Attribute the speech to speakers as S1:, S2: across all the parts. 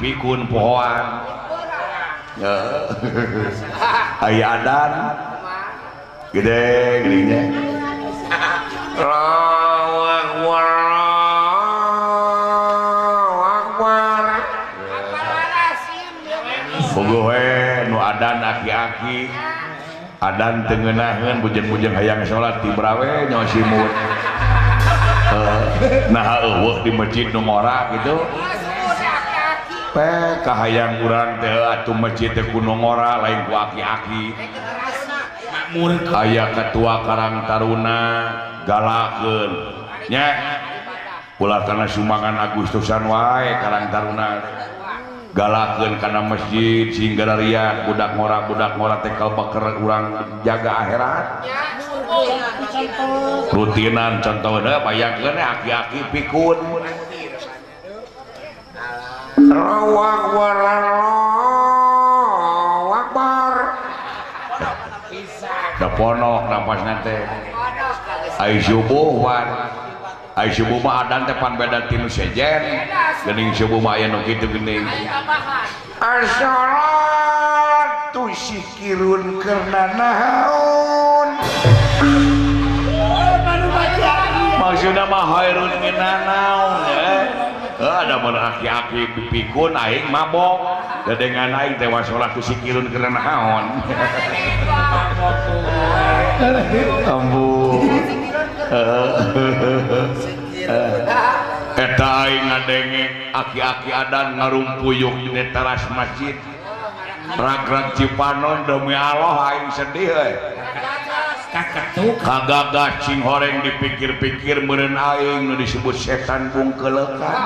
S1: pikun pohoan. Aya adan gede geuning. Allahu Akbar. Allahu Akbar. Bogoh we nu adan aki-aki. Adan teu ngeunaheun bujeng-bujeng hayang salat tibrawe nyawa simut. Nah eueuh di masjid nu ngora gitu. Pe kahayang urang teh atuh masjid teh ku nu ngora lain ku aki-aki. Aya ketua Karang Taruna galakeun nya ulah kana sumbangan Agustusan wae Karang Taruna galakeun kana masjid sing gararian budak ngora teh kalbeker urang jaga akhirat rutinan contohna bayangkeun aki-aki pikun Allahu Akbar Allahu Akbar da ponok napasna teh ai subuh wan ai subuh mah adan teh pan beda tinu sejen geuning subuh mah aya nu kitu geuning as-shalatu sikirun karena naon maksudna mah khairun minan naon ada mun aki-aki pikun aing mabok dadengan aing teh wasolatu sikirun karena naon ampun eta aing ngadenge aki-aki adan ngarumpuyuk di teras masjid rag-rag Cipanon demi Allah aing sedih euy kagagas cing horeng dipikir-pikir meureun aing nu disebut setan bungkeleukan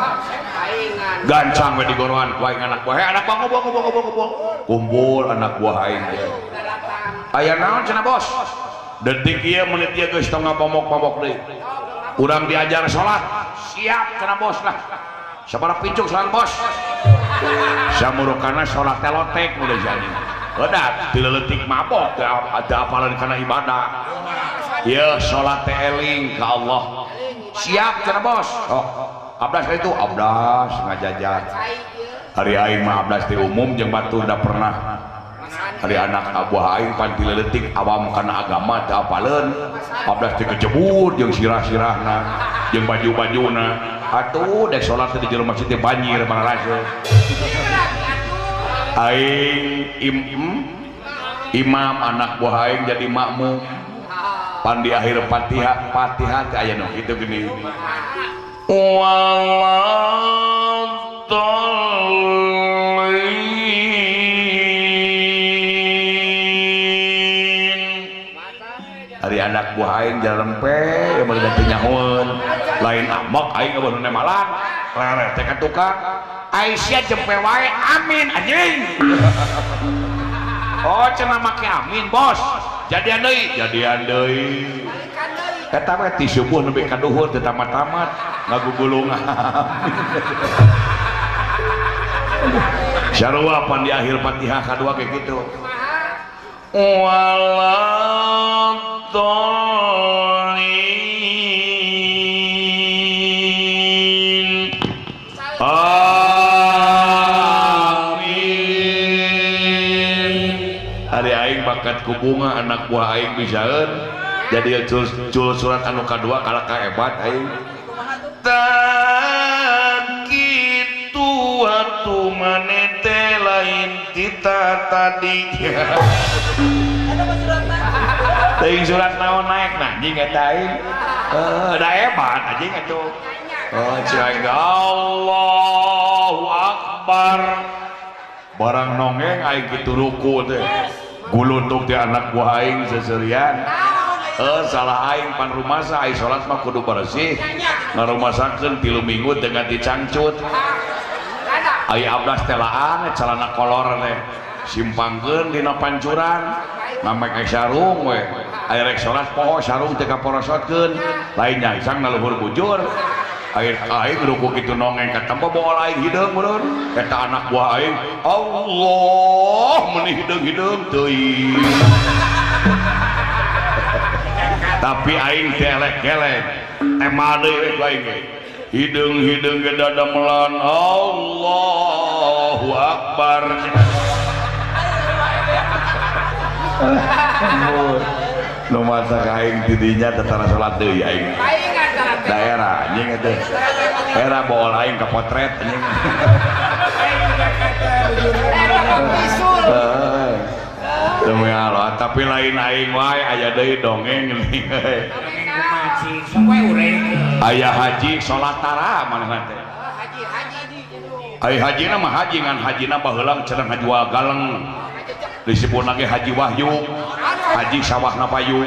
S1: gancang we digorohan ku aing anak buah anak buah kumpul kumpul anak buah aing teh aya naon cenah bos detik ieu menit ieu geus tong ngapomok-pomok deui urang diajar salat siap cenah bos lah sabaraha pincuk salat bos samurukana salat teh lotek nu jadi udah dileletik mabok ada apalan kana ibadah ieu salat teh eling ka Allah siap cenah bos oh abdas itu abdas ngajajar hari aing mah abdas teh umum jeung batur da pernah hari anak buah aing pan dileletik awam kana agama teu apaleun abdas teh kecebur jeung sirah-sirahna jeung baju-bajuna atuh dek salat teh di jero masjid teh banjir mararasa aing imam anak buah aing jadi makmum pan di akhir Fatihah Fatihah teh aya nu kitu geuning waladdallin hari anak buah aing jalempe ya meuli teh nyahoeun lain amok aing eueuh nu nemalan rere teh ka tukang Aisyah jempe wae amin anjing oh cenah make amin bos jadian deui eta mah ti subuh nepi ka duhur teu tamat-tamat ngagugulungan sarua pan di akhir Fatihah kadua kayak gitu waladdallin amin hari aing bakat ku bunga anak buah aing bisaeun jadi cul surat anu kadua kalah ka hebat aing tak kitu atuh maneh teh lain tita tadi teuing surat naon naek nah anjing eta aing da hebat anjing atuh oh cai Allahu Akbar barang nongeng aing kitu ruku teh guluntuk teh anak buah aing seserian salah aing pan rumasa aing salat mah kudu bersih ngarumasakeun 3 minggu dengan dicangcut ai abdas teh laan celana kolor teh simpangkeun dina pancuran namek sarung we ai rek salat poho sarung teh kaporosotkeun lain nyaisang na luhur bujur aing ruku kitu nongeng katempo bool aing hideung meureun eta anak buah aing Allah meuni hideung-hideung teuing tapi aing teh elek-elek emal deui we aing hideung-hideung ge dadamelan Allahu Allahu Akbar. Nu mata ka aing tidinya teh salat deui aing. Daerah anjing teh. Era bool aing ka potret anjing. Demi Allah, tapi lain aing wae aya deui dongeng geuning. Aya haji salat tara manehna teh. Ai hajina mah haji ngan hajina baheula cenah ngajual galeng. Disebutna ge Haji Wahyu. Haji sawahna payu.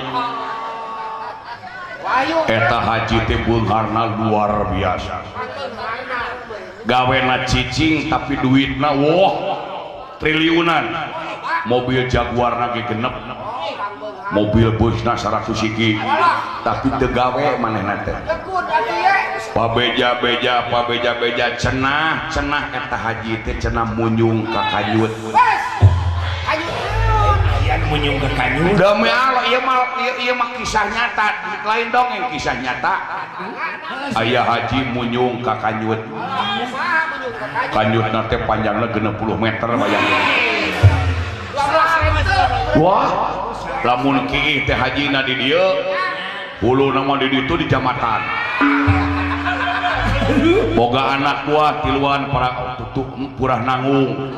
S1: Eta haji teh beungharna luar biasa. Gawena cicing tapi duitna wah triliunan. Mobil Jaguar na ge genep. Mobil busna 100 siki. Tapi teu gawe manehna teh. Pabeja-beja, pabeja-beja cenah, cenah eta haji teh cenah munyung ka kanyut.
S2: Munyung ke kanyut.
S1: Demi Allah, ieu mah kisah nyata, lain dongeng kisah nyata. Aya haji munyung ka kanyut. Kanyutna teh panjangna 60 meter bayangkeun. Wah, lamun kiih teh hajina di dieu, huluna mah di ditu di jambatan. Boga anak buah tiluan para tutup purah nanggung.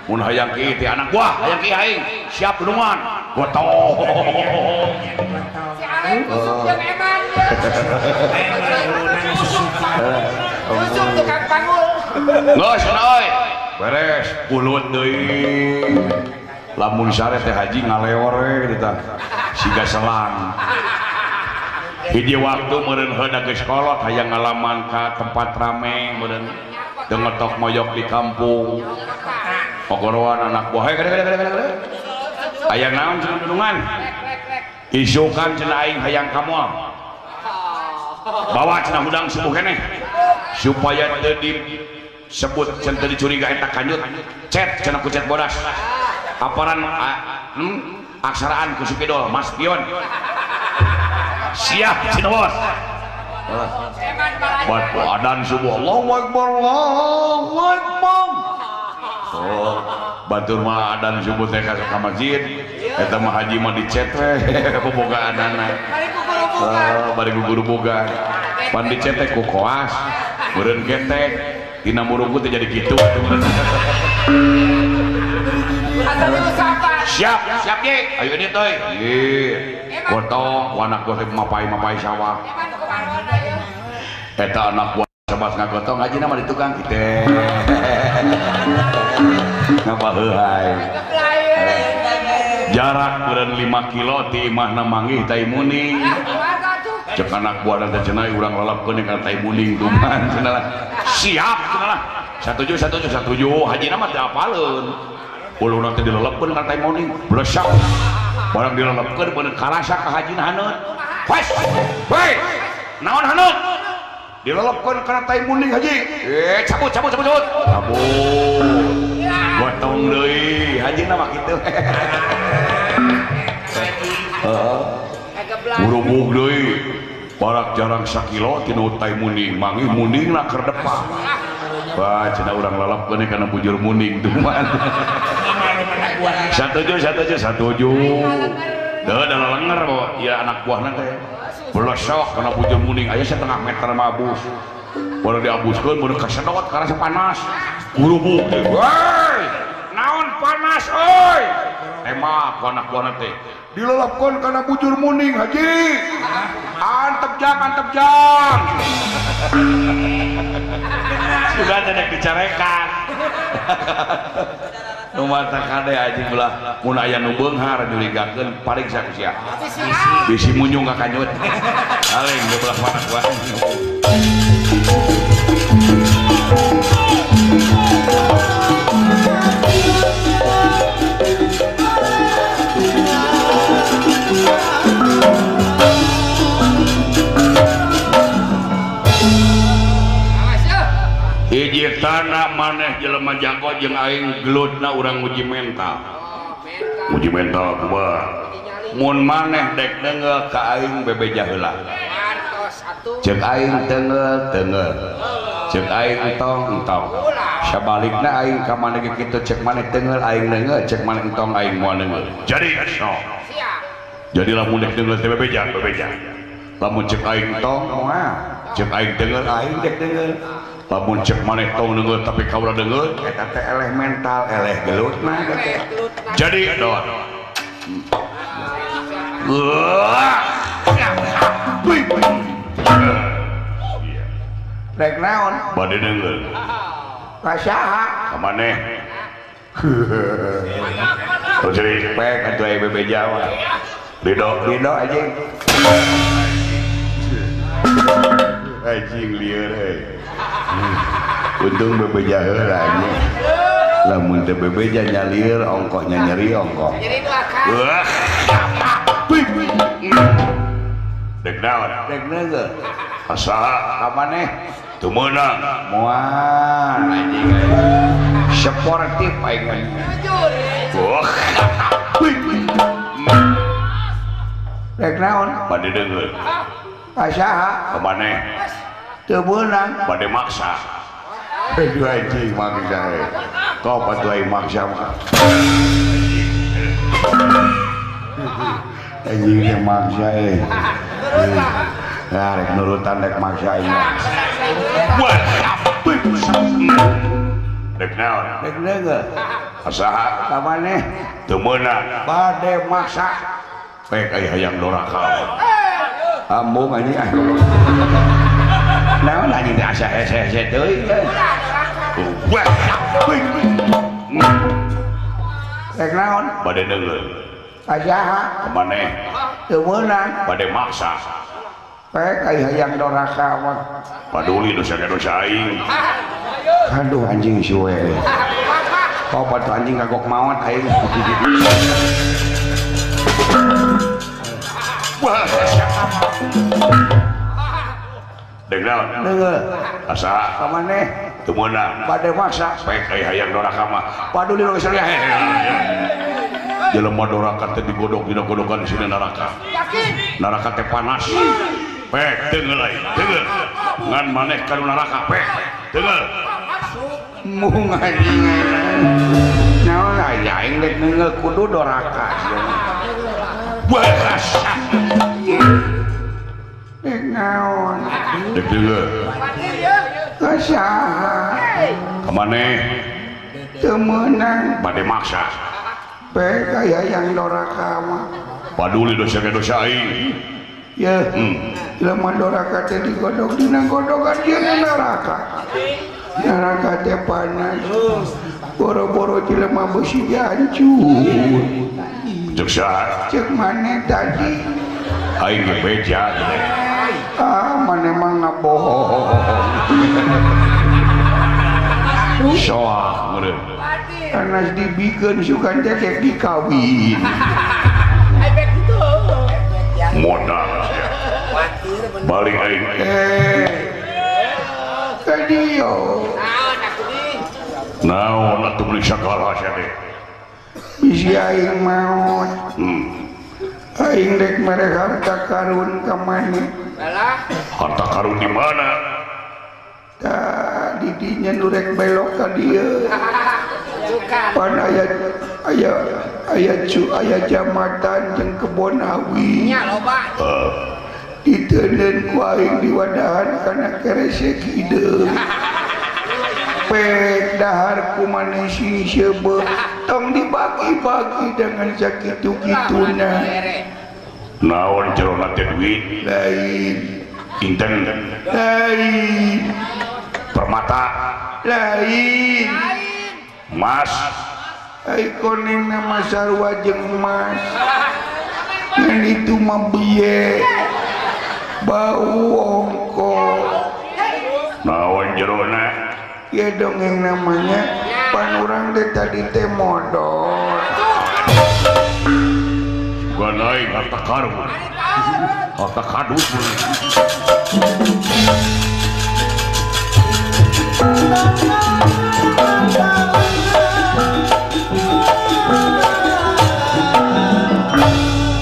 S1: Mun hayang kiih teh anak buah, hayang kiih aing, siap dunungan. Gotong.
S3: Si Aleng kusuk jeung eman ya. Kusuk tukang panggul.
S1: Geus euy. Beres, pulut deui. Lamun sare teh haji ngaleor we kitu tah. Siga selang. Hiji waktu meureun heuda geus kolot hayang ngalaman ka tempat rame meureun teu ngetok moyok di kampung. Pogoroan anak buah hei kade. Aya naon cenah dunungan? Isukan cenah aing hayang ka moal. Bawa cenah hudang subuh keneh supaya teu disebut cenah teu dicuriga eta kanyut. Cet cenah ku cet bodas. Aparan aksaraan ku Sukidol Mas Pion. Siap cenah bos. Bat adan subuh Allahu Akbar Allahu Akbar. Oh, batur mah adan subuh teh ka masjid, eta mah haji mah dicet we bobogaanana. Bari gugurubugan. Pan dicet teh ku koas, meureun ketek, tina murungku teh jadi kitu atuh meureun. Siap, siap ye. Ayo ini teh. Ye. Gotong ku anak buah teh mapai-mapai sawah. Eta anak buah sabas ngagotong haji mah di tukang kitu. Ngabaheuhai. Jarak meureun 5 kilo ti imahna manggih tai muning. Cek anak buah teh cenah urang lalapkeun kana tai muning tuman cenah lah. Siap cenah lah. Satuju satuju satuju hajina mah teu apaleun. Uluna teh dilelepkeun kana tai muning, blesak. Barang dilelepkeun beuneu karasa ka hajina haneut. Wes. Weh. Naon haneut? Dilelepkeun kana tai muning haji. Cabut cabut cabut cabut. Cabut. Gotong deui hajina mah kitu. Heeh. Gurubug deui. Barak jarang sakilo tinu tai muning, manggih muningna keur depan. Wah, cenah urang lalapkeun kana bujur muning tuman. Satuju satuju satuju. Deuh da lalenger bawa ieu anak buahna teh. Belesok kana bujur muning aya setengah meter mah abus. Baru diabuskeun baru kasedot karasa panas. Gurubug teh. Woi, naon panas euy? Tembak ku anak buahna teh. Dilelapkeun kana bujur muning haji. Antep jang, antep jang. Sudah teh dicarekan. Nu mata kade anjing belah mun aya nu beunghar nyurigakeun pariksa ku sia. Bisi munyung ka kanyut. Aling di belah mana buah. Hiji tanah maneh jelema jago jeung aing gelutna urang uji mental. Uji mental kumaha? Mun maneh dek deungel ka aing bebeja heula. Ceuk aing teunggeul teunggeul. Cek aing entong entong. Sabalikna aing ka maneh ge kitu cek maneh teunggeul aing neungeul, cek maneh entong aing moal neungeul. Jadi sok. Jadi lamun dek neungeul teh bebeja, bebeja. Lamun cek aing tong moal, cek aing teunggeul aing dek neungeul. Lamun cek maneh tong neungeul tapi kaula neungeul eta teh eleh mental, eleh gelutna teh. Jadi doa.
S4: Rek naon?
S1: Bade neungeul.
S4: Ka saha?
S1: Ka maneh. Terus pek atuh aya bebeja mah. Lido,
S4: lido anjing.
S1: Anjing lieur euy. Untung bebeja heula anjing. Lamun teu bebeja nya lieur ongkohnya nyeri ongkoh.
S3: Nyeri belakang.
S1: Dek naon?
S4: Dek neungeul.
S1: Saha?
S4: Ka maneh?
S1: Teu meunang.
S4: Moal anjing. Sportif aing mah.
S1: Wah.
S4: Rek naon?
S1: Bade deungeul.
S4: Ka saha?
S1: Ka maneh?
S4: Teu meunang.
S1: Bade maksa. Aduh anjing maksa. Kau patuh aing maksa mah.
S4: Anjing teh maksa euy. Nah, rek nurutan rek maksa aing.
S1: Wah. Rek naon?
S4: Rek neungeul.
S1: Ka saha?
S4: Ka maneh?
S1: Teu meunang.
S4: Bade maksa.
S1: Pek aya hayang doraka.
S4: Ambung anjing ah. Naon anjing teh asa hese-hese teuing.
S1: Wah.
S4: Rek naon?
S1: Bade neungeul.
S4: Ka saha?
S1: Ka maneh?
S4: Teu meunang.
S1: Bade maksa.
S4: Pek aya hayang doraka mah.
S1: Paduli dosa ge dosa aing.
S4: Aduh anjing suwe. Kau patuh anjing kagok maot aing.
S1: Wah. Dek naon?
S4: Deungeul.
S1: Ka saha?
S4: Ka maneh?
S1: Teu meunang.
S4: Bade maksa.
S1: Pek aya hayang doraka mah.
S4: Paduli nu geus
S1: Jelema doraka teh digodok dina godokan sina neraka. Neraka teh panas. Pek teunggeul aing, teunggeul. Ngan maneh ka nu neraka, pek. Teunggeul.
S4: Mung anjing. Naon aing rek neungeul kudu doraka.
S1: Wah.
S4: Rek naon?
S1: Rek deungeul.
S4: Ka saha?
S1: Ka maneh?
S4: Teu meunang.
S1: Bade maksa.
S4: Pek aya yang doraka mah.
S1: Paduli dosa ge dosa aing.
S4: Ye. Jelema doraka teh digodok dina godokan jeung neraka. Neraka teh panas. Boro-boro jelema beusi hancur.
S1: Cek saha?
S4: Cek maneh tadi.
S1: Aing ge beja teh.
S4: Ah, maneh mah ngabohong.
S1: Soak meureun.
S4: Panas dibikeun sugan teh dek dikawin.
S1: Modal sia. Balik aing.
S4: Ka dieu.
S1: Naon atuh meuli sagala sia teh.
S4: Bisi aing maot. Aing dek mere harta karun ka maneh.
S1: Harta karun di mana?
S4: Tah di dinya nu rek belok ka dieu. Pan aya aya aya cu aya jamatan jeung kebon awi.
S3: Nya loba.
S4: Diteuneun ku aing diwadahan kana keresek hideung. Pek dahar ku maneh sing seubeuh tong dibagi-bagi dengan sakitu-kituna.
S1: Naon jerona teh duit?
S4: Lain.
S1: Inten.
S4: Lain.
S1: Permata.
S4: Lain.
S1: Mas.
S4: Ai koneng nama sarua jeung emas. Ngan itu mah bieu. Bau ongko.
S1: Naon jerona?
S4: Ya dongeng namanya pan urang teh tadi teh modor.
S1: Bukan aing harta karun. Harta kadus.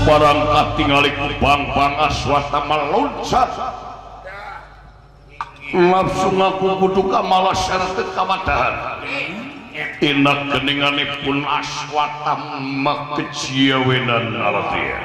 S1: Barangkah tingali ku bang-bang Aswata meloncat. Nafsu ngaku kudu kamalas teu kamadahan. Tina geninganipun Aswatama kejiawenan alatria.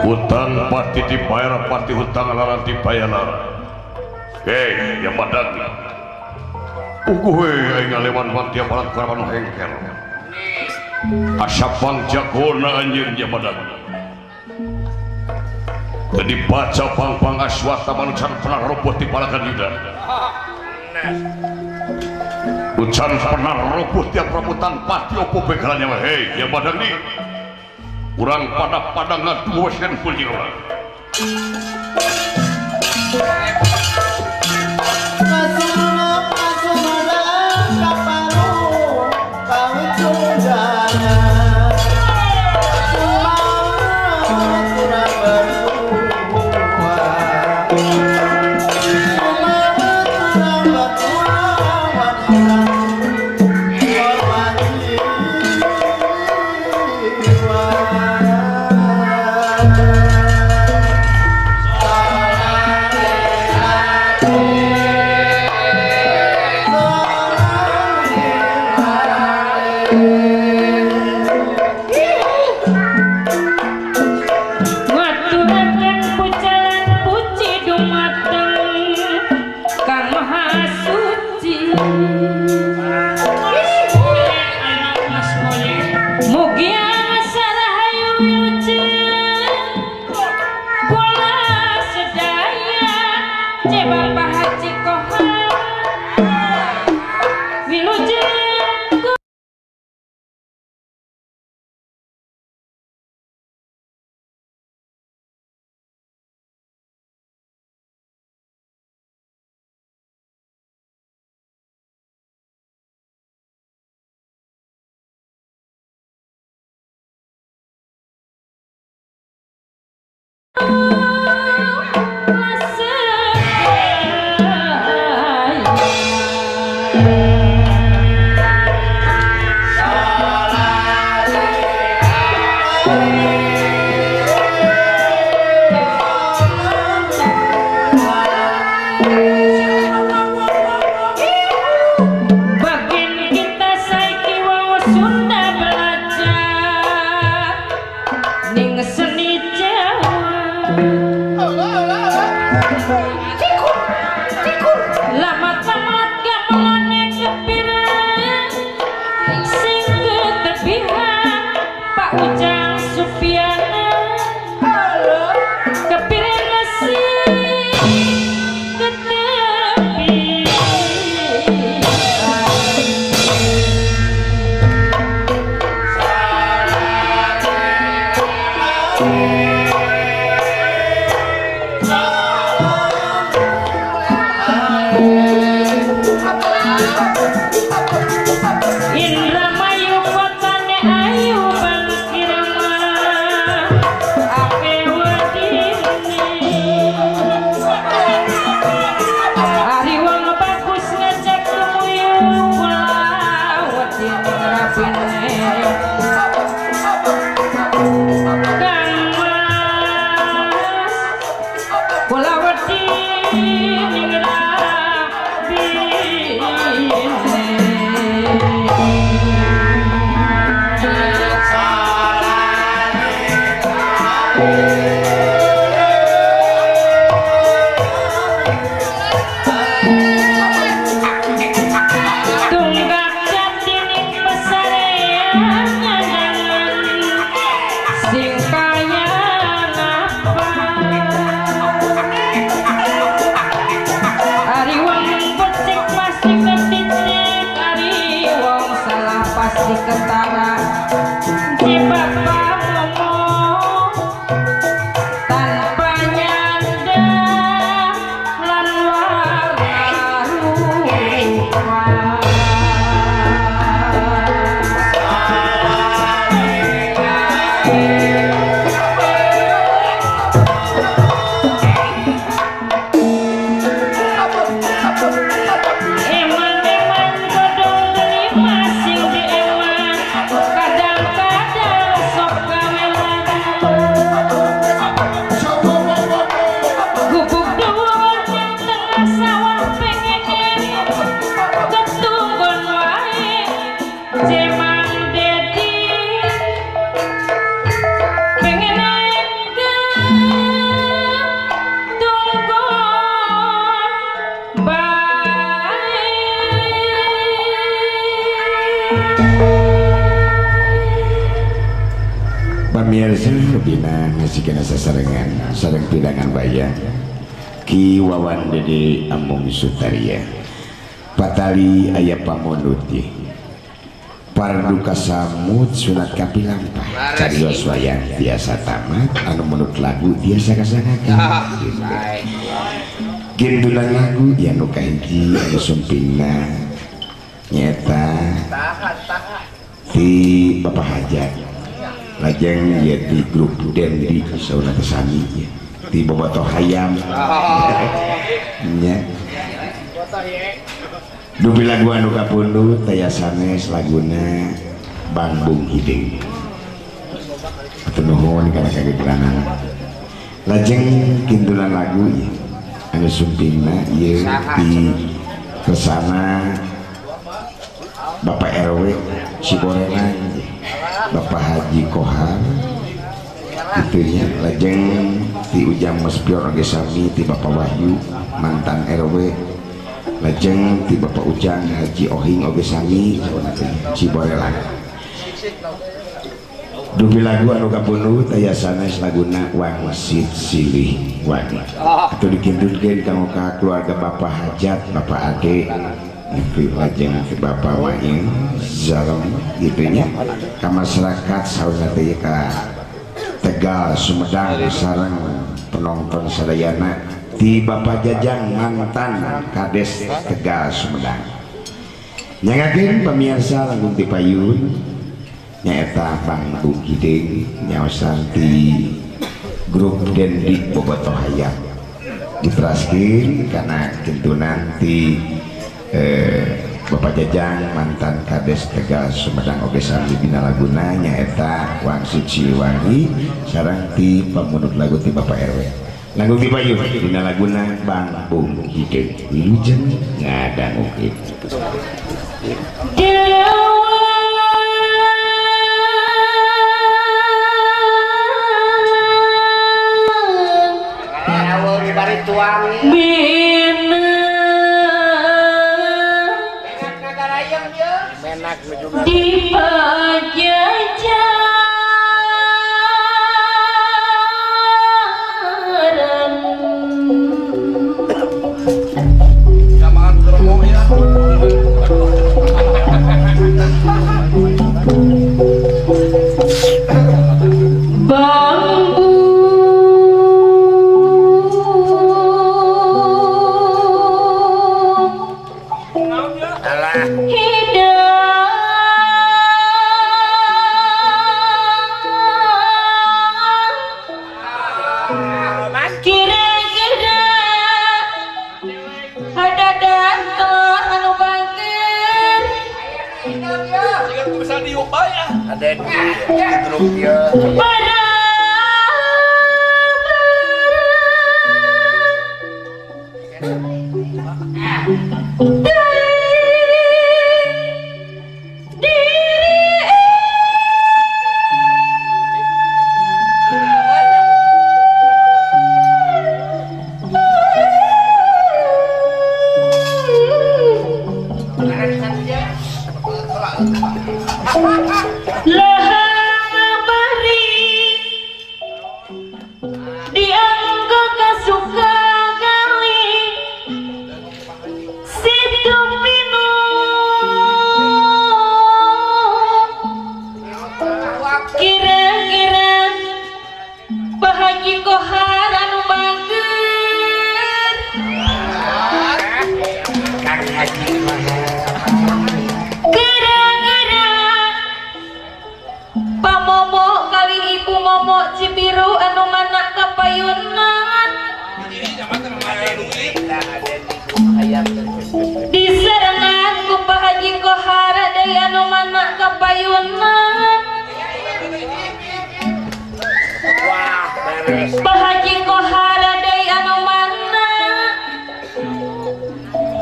S1: Hutang pasti dibayar, pasti hutang larang dibayar. Hei, yang padang. Uguh we aing ngalewan tiap alat kurawan hengkel. Asapang jagona anjeun yang padang. Teu dibaca pang-pang Aswatama nu can pernah roboh ti palakan yuda. Ucan pernah roboh tiap rebutan pati opo begalannya mah. Hei, yang padang nih. Urang pada-pada ngadu wesen punya orang.
S3: Kang Maha Suci.
S5: Indramayu kotane ayu bangkirama ape wedine ari wong bagus ngecek tumuyu kula wedi ngrapine Kang Mas kula wedi ning rabine. Tunggak jati ning pesarean nyandangan sing kaya ngapa ari wong becik pasti ketitik ari wong salah pasti ketara di bapak ngomong tanpa nyandang lan warna rupa. Eman-eman godong delima sing dieman kadang-kadang sok gawe lagu gubuk dhuwur ning tengah sawah pengene ketunggon wae Jemang Dedi pengene ketunggon bae.
S2: Pamirsa bina ngasikeun sasarengan sareng pidangan bayang Ki Wawan Dede Amung Sutaria patali aya pamundut parduka samud sunat kapilampah carios wayang tiasa tamat anu menurut lagu tiasa kasanggakeun gindulan lagu ya nu kahiji anu sumpingna nyaeta ti Bapak Hajat lajeng ya di grup Dendi sauna sami di bobotoh hayam nya dupi lagu anu kapundhut taya sanes laguna Bangbung Hideung. Hatur nuhun kana kagegeranana. Lajeng kintunan lagu ieu anu sumpingna ieu di kesana Bapak RW Ciborenan Bapak Haji Kohar itunya lajeng ti Ujang Mespior oge sami ti Bapak Wahyu mantan RW lajeng ti Bapak Ujang Haji Ohing oge sami Ciborelan. Dupi lagu anu kapundhut aya sanes laguna Wangsit Silih Wangi atau dikintunkeun kanggo ka keluarga Bapak Hajat Bapak Ade itu lajeng ti Bapak Maing Zalem gitunya ka masyarakat sauna teh ka Tegal Sumedang sareng penonton sadayana ti Bapak Jajang mantan Kades Tegal Sumedang. Nyangakeun pamirsa langkung ti payun nyaeta Bangbung Hideung nyaosan ti grup Dendi Bobotoh Hayam diteraskeun kana kintunan ti Bapak Jajang mantan Kades Tegal Sumedang oge sami dina laguna nyaeta Wangsit Siliwangi sareng ti pamundhut lagu ti Bapak RW. Langkung ti payun dina laguna Bangbung Hideung wilujeng ngadangukeun.
S5: Di Pajajaran bambu Hidup kira-kira ada dantor anu bangker
S6: ada di grup ya.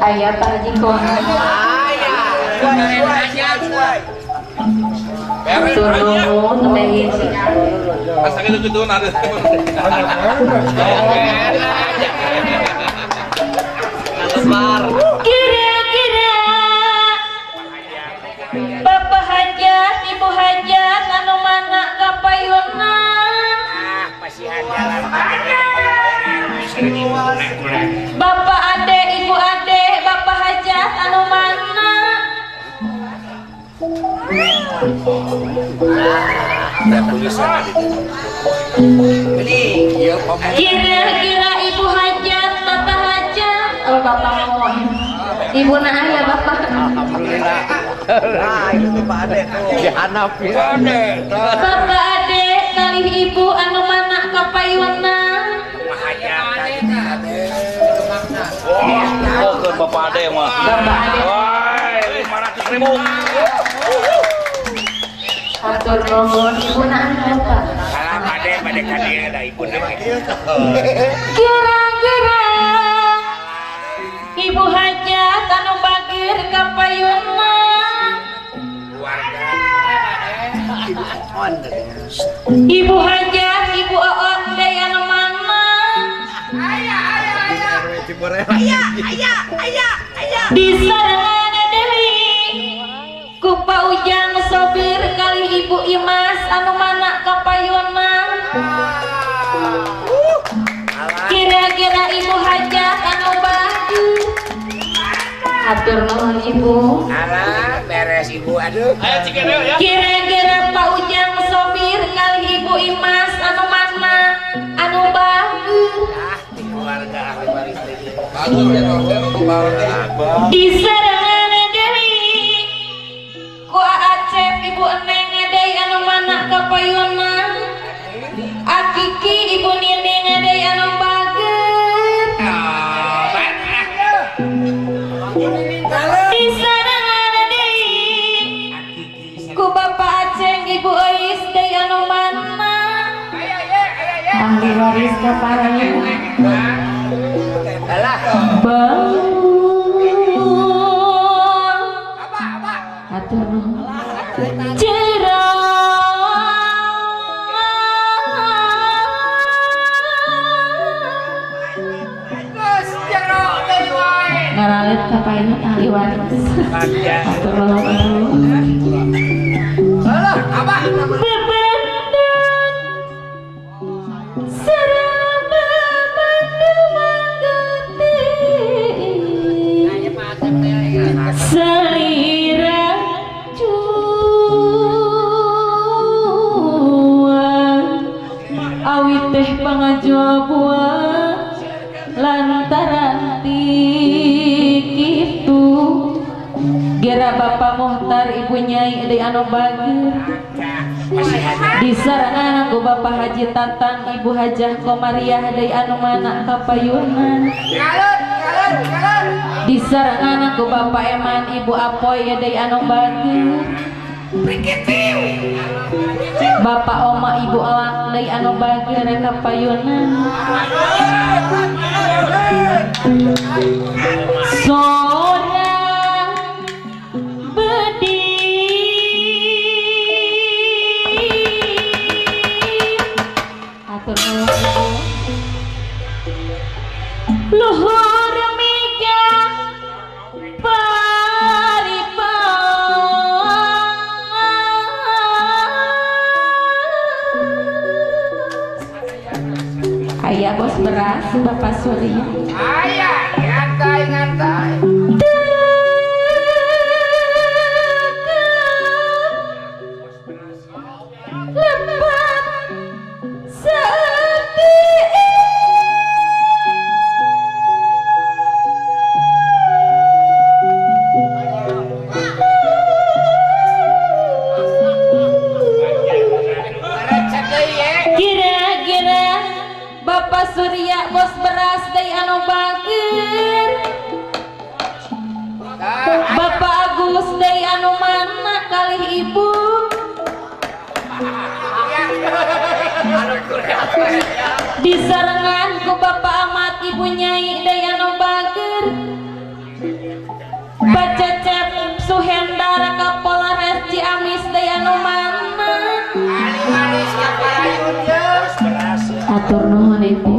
S6: Ayah Pak Haji Kohar. Turun temehin sih. Kira-kira Bapak hajat, Ibu hajat, anu mana kapayuna? Bapak ade, Ibu ade, Bapak hajat anu mana? Kira-kira Ibu hajat, Bapak hajat, oh Bapak mau. Ibu nah ya Bapak. Alhamdulillah. Nah, itu Pak Ade tuh.
S5: Bapak ade kalih ibu anu mana kapayuna?
S1: Oh, ke Bapak Ade mah.
S5: Bapak Ade.
S1: Woi, 500.000.
S5: Atur nuhun ibu nah Bapak.
S2: Salam Ade pada ka dieu da ibu na.
S5: Kira-kira Ibu hajat anu bagir kapayuna. Ibu hajat, Ibu oon deui anu mana? Disarengan deui ku Pak Ujang sopir kali Ibu Imas anu mana kapayuna. Kira-kira Ibu hajat anu bagir. Atur nuhun Ibu.
S2: Alah, beres Ibu aduh.
S5: Kira-kira Pak Ujang sopir kali Ibu Imas anu mana anu bagir.
S2: Keluarga ahli waris deui.
S5: Disarengan deui ku Acep Ibu Eneng deui anu mana kapayuna. Akiki Ibu Nining deui anu bageur. Disarengan deui ku Bapak Aceng Ibu Ois deui anu mana. Ahli waris kapayuna. Bangun atur cerah ngaralit kapayuna ahli waris atur nuhun. Selira cuan awi teh pangajual buah lantaran ti kitu Gera Bapak Muhtar Ibu Nyai deui anu bageur disarengan ku Bapak Haji Tatang Ibu Hajah Komariah deui anu mana kapayunan disarengan ku Bapak Eman Ibu Apoy deui anu bageur Bapak Oma Ibu Elak deui anu bageur kapayunan sora bedi atur luhur mega ayah bos beras Bapak Surya
S3: ayah ngantai ngantai
S5: lepat sepi kira-kira Bapak Surya bos beras deui anu bageur Bapak Agus deui anu mana kalih ibu disarengan ku Bapak Ahmad Ibu Nyai deui anu bageur Bacecep Suhendar Kapolres Ciamis deui anu mana atur nuhun ibu.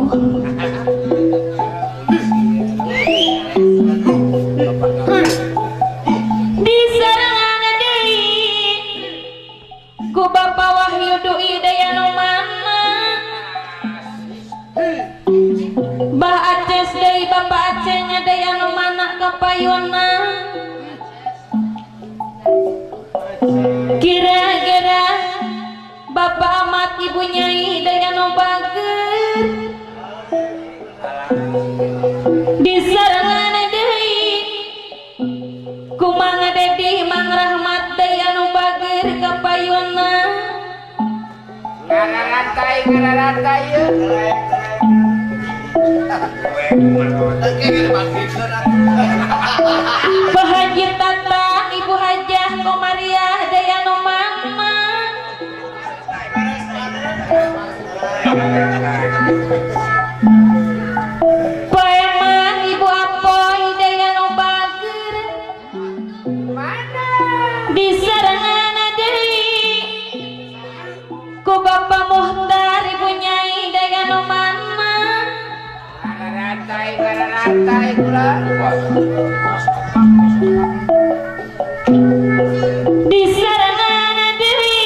S5: Disarengan deui ku Bapak Wahyu Dui deui anu mana Bah Aces deui Bapak Acehnya deui anu mana kapayuna kira-kira Bapak Ahmad Ibu Nyai deui anu bageur disarengan deui ku Mang Dedi Mang Rahmat deui anu bageur kapayuna
S3: ngararantai ngararantai ye
S5: Pak Haji Tatang Ibu Hajah Komariah deui anu mana Pak Eman Ibu Apoy deui anu bageur disarengan deui ku Bapak Muhtar Ibu Nyai deui anu mana
S3: ngararantai ngararantai kula
S5: disarengan deui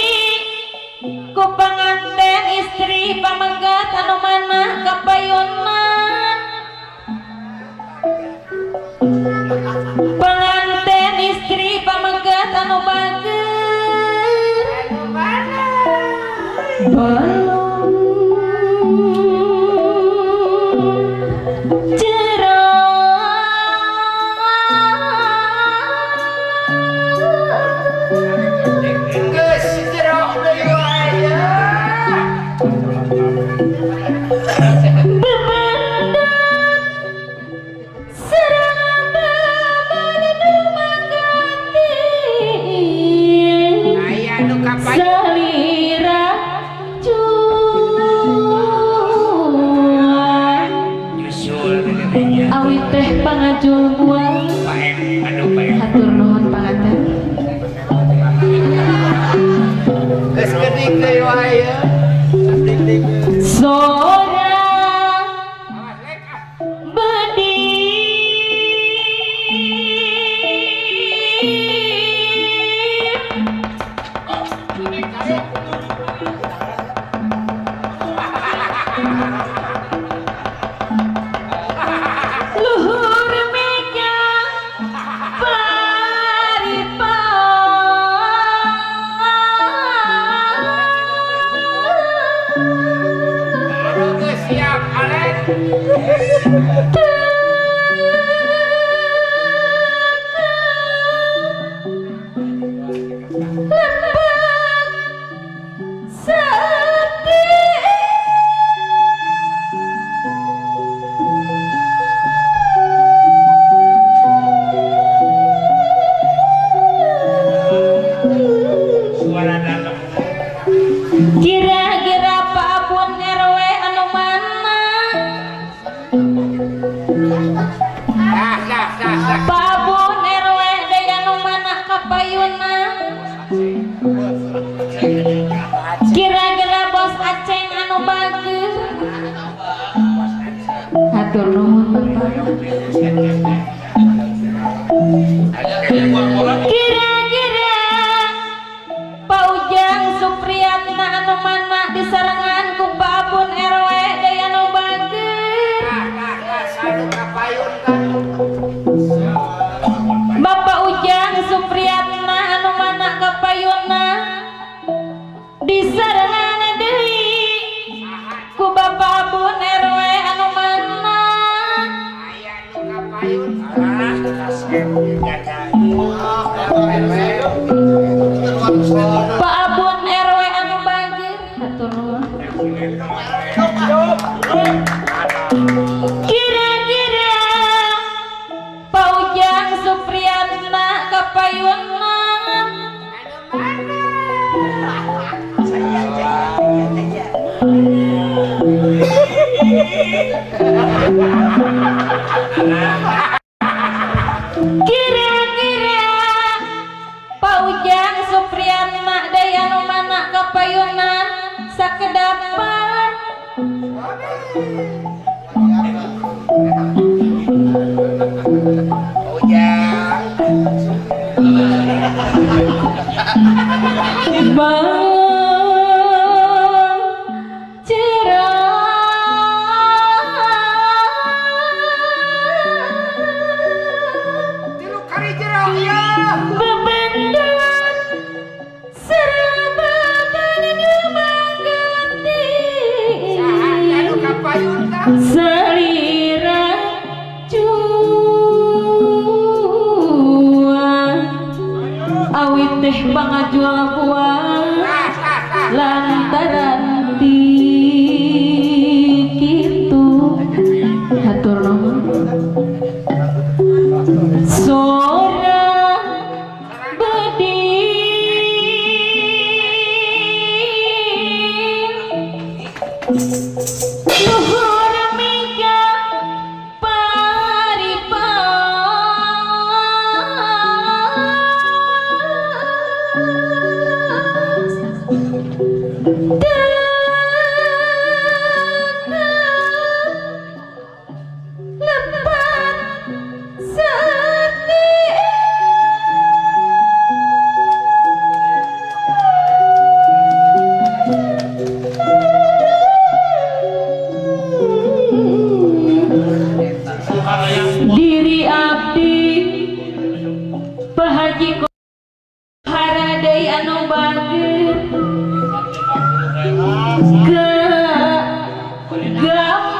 S5: ku panganten istri pamegat anu mana kapayunan penganten istri pamegat anu bageur
S3: anu mana
S5: balong jero
S3: geus jero deui wae ye
S5: bebendan serang beban mangganti
S3: aya nu kapayun
S5: salira cuan awi teh pangajul buah hatur nuhun panganten
S3: geus geuning deui wae ye
S5: sora bedi luhur mega paripa
S3: siap Alek
S5: Kira-kira Pak Ujang Supriyatna anu mana disarengan ku Pak Abun RW deui anu bager. Bapak Ujang Supriyatna anu mana kapayunna disarengan deui ku Bapak Abun RW anu mana. Pak Abun RW anu bager hatur nuhun. Kira-kira Pak Ujang Supriyatna kapayunna kira-kira Pak Ujang Supriyatna deui anu mana kapayunna sakedapan.
S3: Ujang
S5: Bang selira cuan awit teh pangajual buah lantaran ti kitu hatur nuhun sora bedil luhur mega paripas lepat sati diri abdi Pak Haji Haradei anu bager ke gambaran.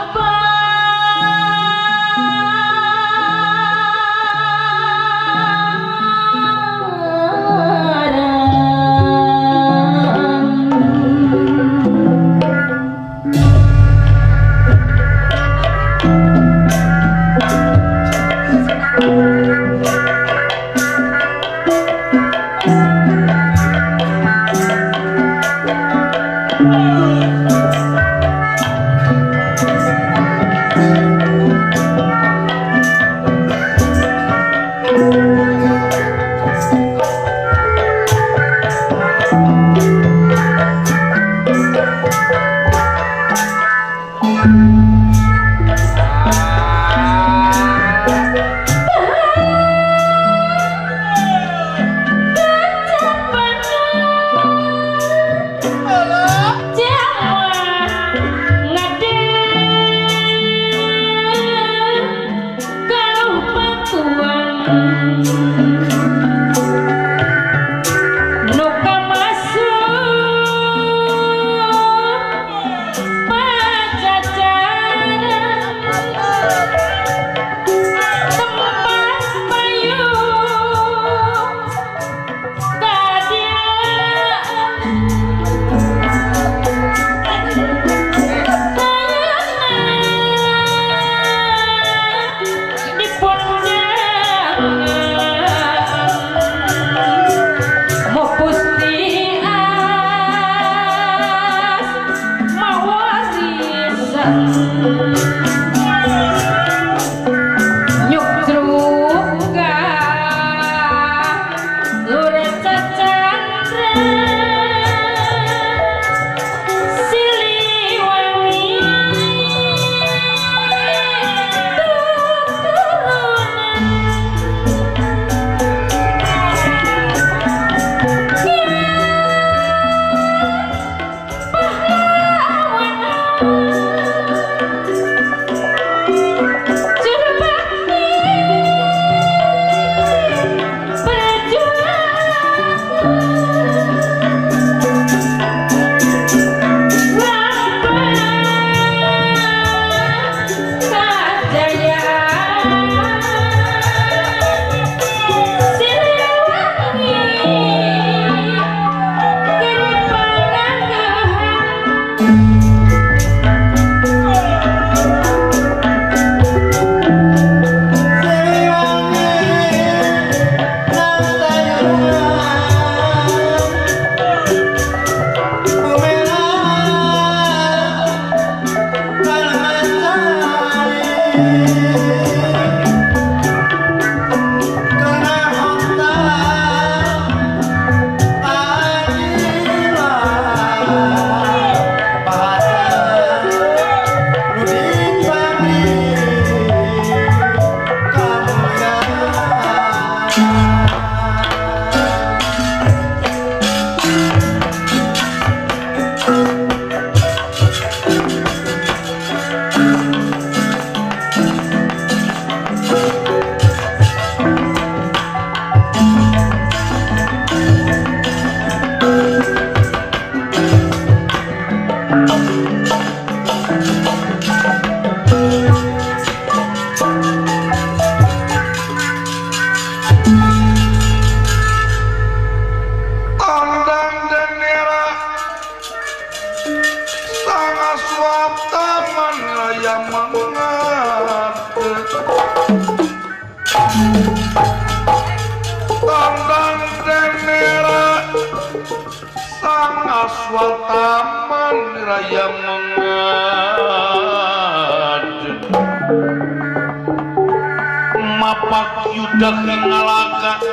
S1: Sang Aswataman raya mengad mapak yuda ngalaka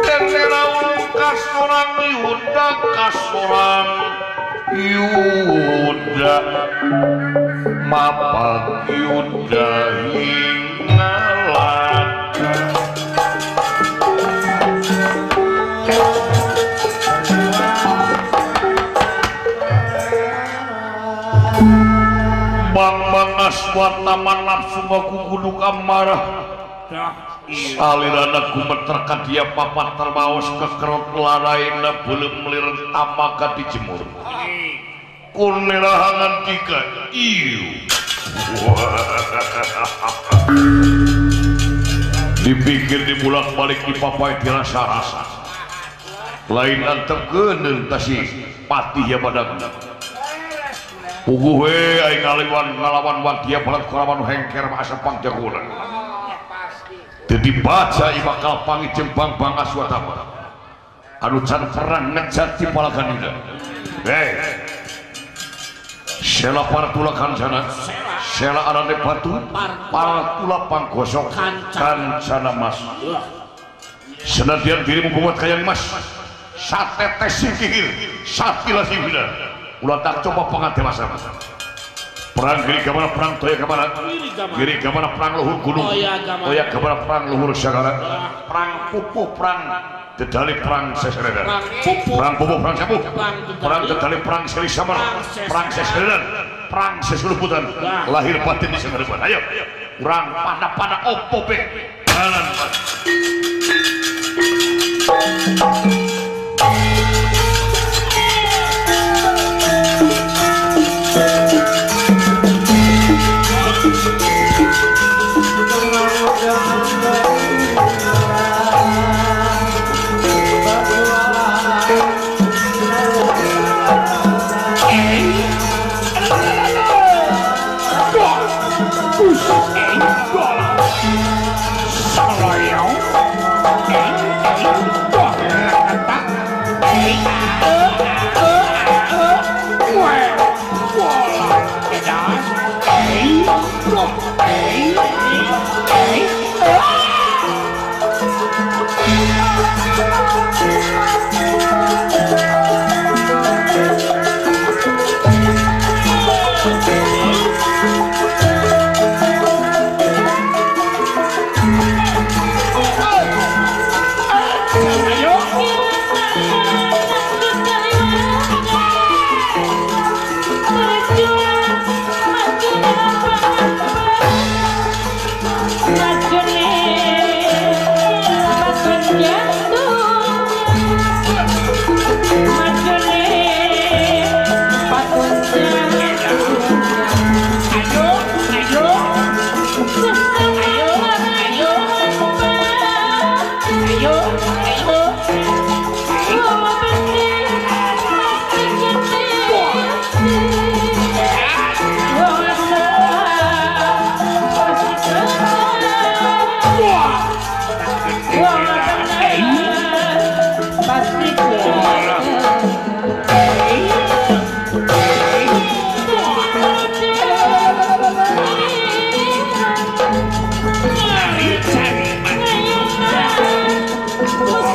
S1: dene raung kasorang yuda kasorang yuda mapak yuda ngalaka. Bang Aswataman nafsu ngakuguduk amarah salirana gumeter ka dia papat termaos kekerot laraina belum meliran tamaka dijemur kunerahangan tiga iu dipikir dibulak-balik dipapai dirasa-rasa lain antep geuneun tasi patih ya badan puguh we aing ngalawan ngalawan wadya balat kurawan hengker asa pangjagoan. Teu dibaca ieu bakal panggih jeung Bang Aswatama anu can pernah ngejar ti palagan. Hei sela partula kancana sela arane batu partula panggosok kancana mas senadyan dirimu buat kaya mas satetes singkir satila singkir ulah tak coba pengadewasa perang giri gamana perang toya gamana giri gamana perang luhur gunung toya gamana perang luhur sagara perang pupuh perang dedali perang seseredan perang pupuh perang sapuh perang dedali perang seli samar perang seseredan perang sesuluputan lahir batin di sengeriban. Ayo urang pada-pada opo be jalan.
S5: Oh.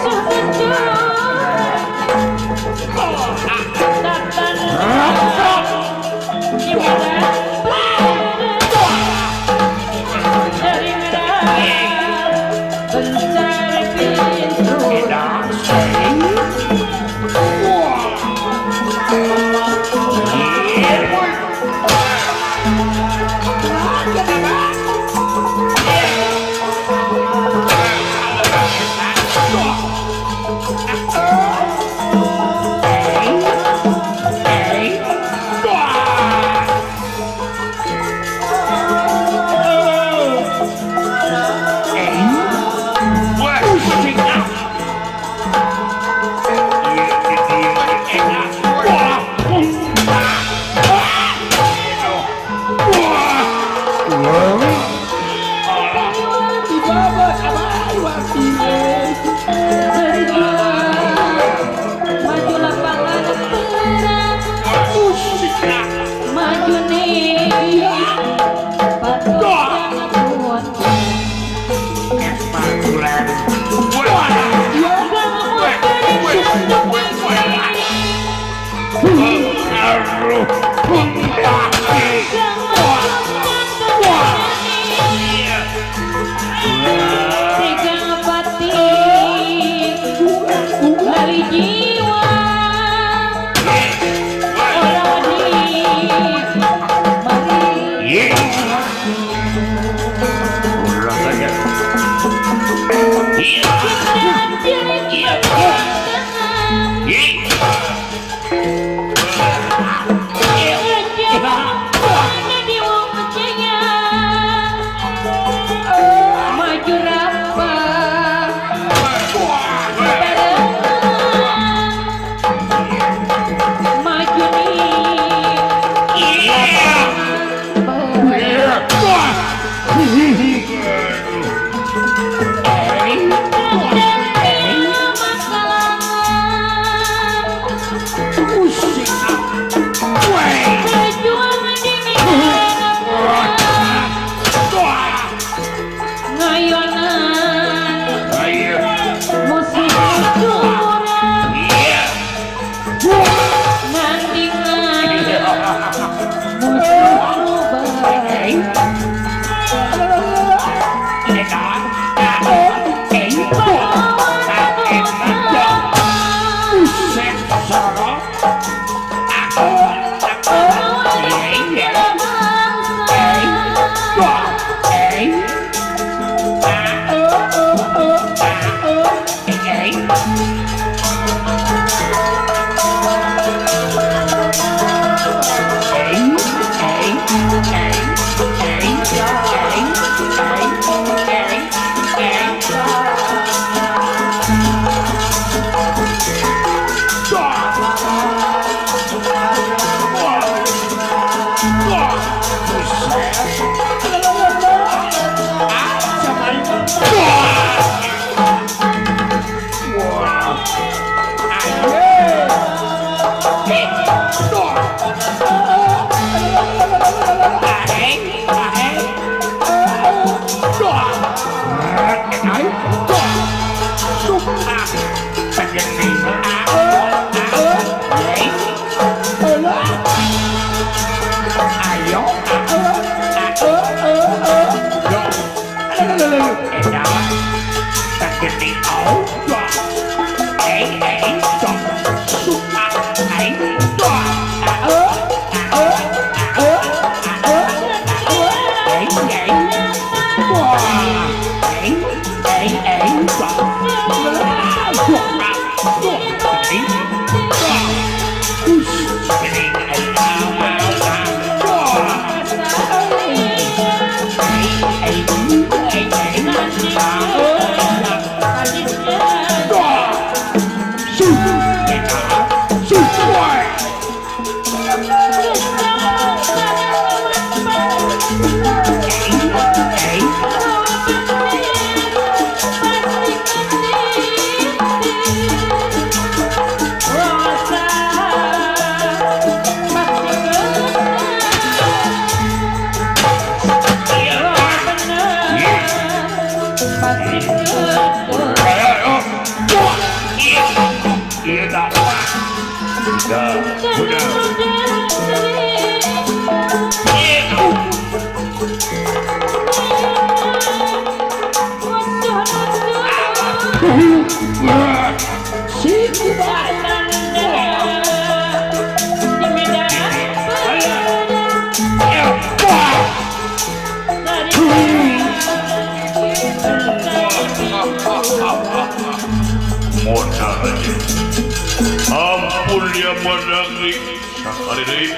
S1: Ampun dia menangri sakali deui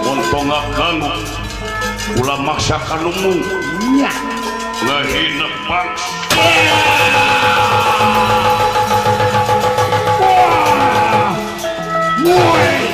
S1: untung kanggo ulah maksa kanumu nya ngahina pangsa. Woi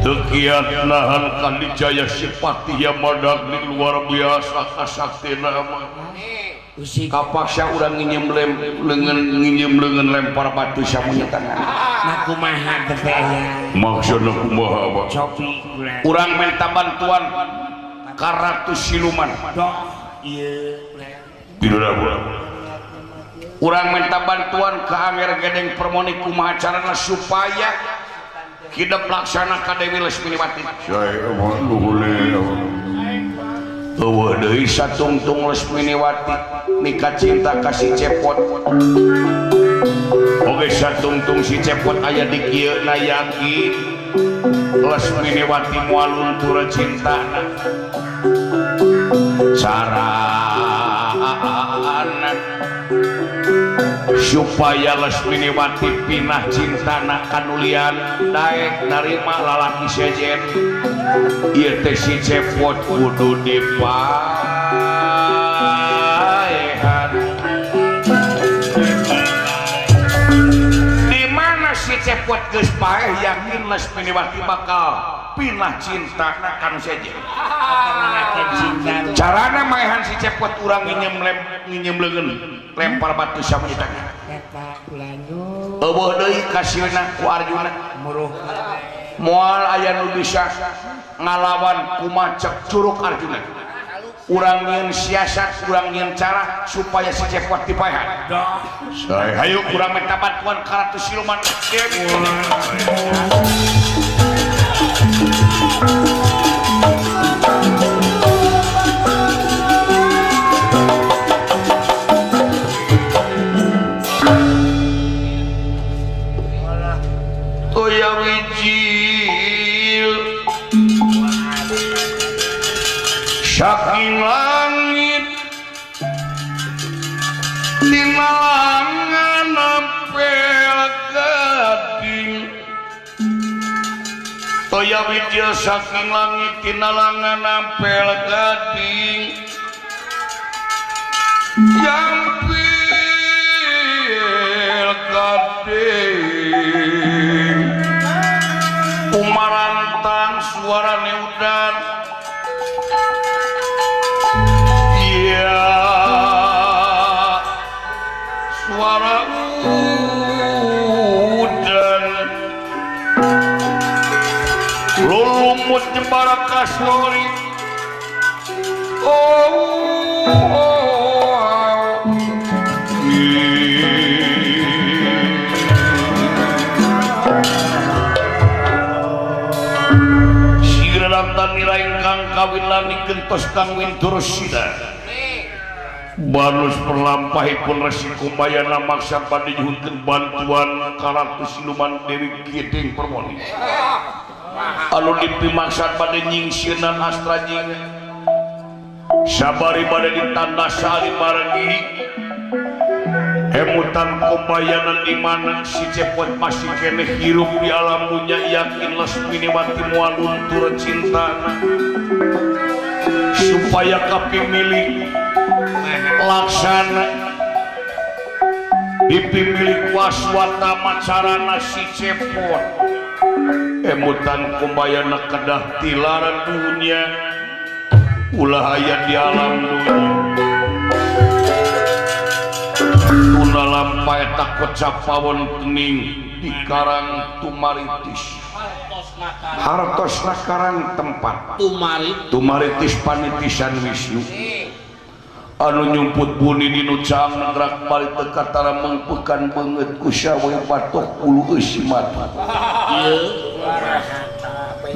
S1: Tekian nahan Kalijaya Sipati Yamadagni luar biasa kasaktina mah. Kapaksa urang nginjem leungeun nginjem leungeun lempar batu samunya tangan.
S2: Nah kumaha teh aya?
S1: Maksudna kumaha Pak?
S2: Copi
S1: urang minta bantuan ka Ratu Siluman.
S2: Doh ieu.
S1: Urang minta bantuan ke Angger Gedeng Permoni kumaha carana supaya hidup laksana ka Dewi Lesminiwati. Eueuh deui satungtung Lesminiwati mika cinta ka si Cepot. Oge satungtung si Cepot aya di kieu na yakin Lesminiwati moal luntur cintana. Carana supaya Lesminiwati pinah cintana kanulian daek narima lalaki sejen ieu teh si Cepot kudu dipaehan. Di mana si Cepot geus paeh yakin Lesminiwati bakal pinah cintana kanu sejen. Carana maehan si Cepot urang nginjem leungeun lempar batu samunya tangan.
S2: Eta kulanjut.
S1: Eueuh deui kasieuna ku Arjuna. Moal aya nu bisa ngalawan kumaha cek curug Arjuna. Urang nyieun siasat, urang nyieun cara supaya si Cepot dipaehan. Hayu urang minta bantuan ka Ratu Siluman. Toya wijil saking langit tinalangan ampel gading. Toya wijil saking langit tinalangan ampel gading yang pil gading kumarantang suarane udan. Iya suara udan lulumut jembara kaslori. Oh, oh, oh. Nira ingkang kawin lani gentos kang Winturusida Banus perlampahipun Resi Kumbayana maksa badhe nyuhunkeun bantuan ka Ratu Siluman Dewi Gedeng Permoni anu dipimaksad badhe nyingsieunan Astrajinga sabari badhe ditanda sali margi emutan Kumbayana di mana si Cepot masih keneh hirup di alam dunya yakin Lesminiwati moal luntur cintana supaya kapimilik laksana dipimilik waswata macarana si Cepot emutan Kumbayana kedah tilaran dunya ulah aya di alam dunya. Tuna lampai takut capawon kening di karang Tumaritis. Hartosna karang tempat Tumaritis panitisan Wisnu anu nyumput buni dinu caang nengrak bali teu katara mengpekan beungeut ku sawe batok bulu eusi mata.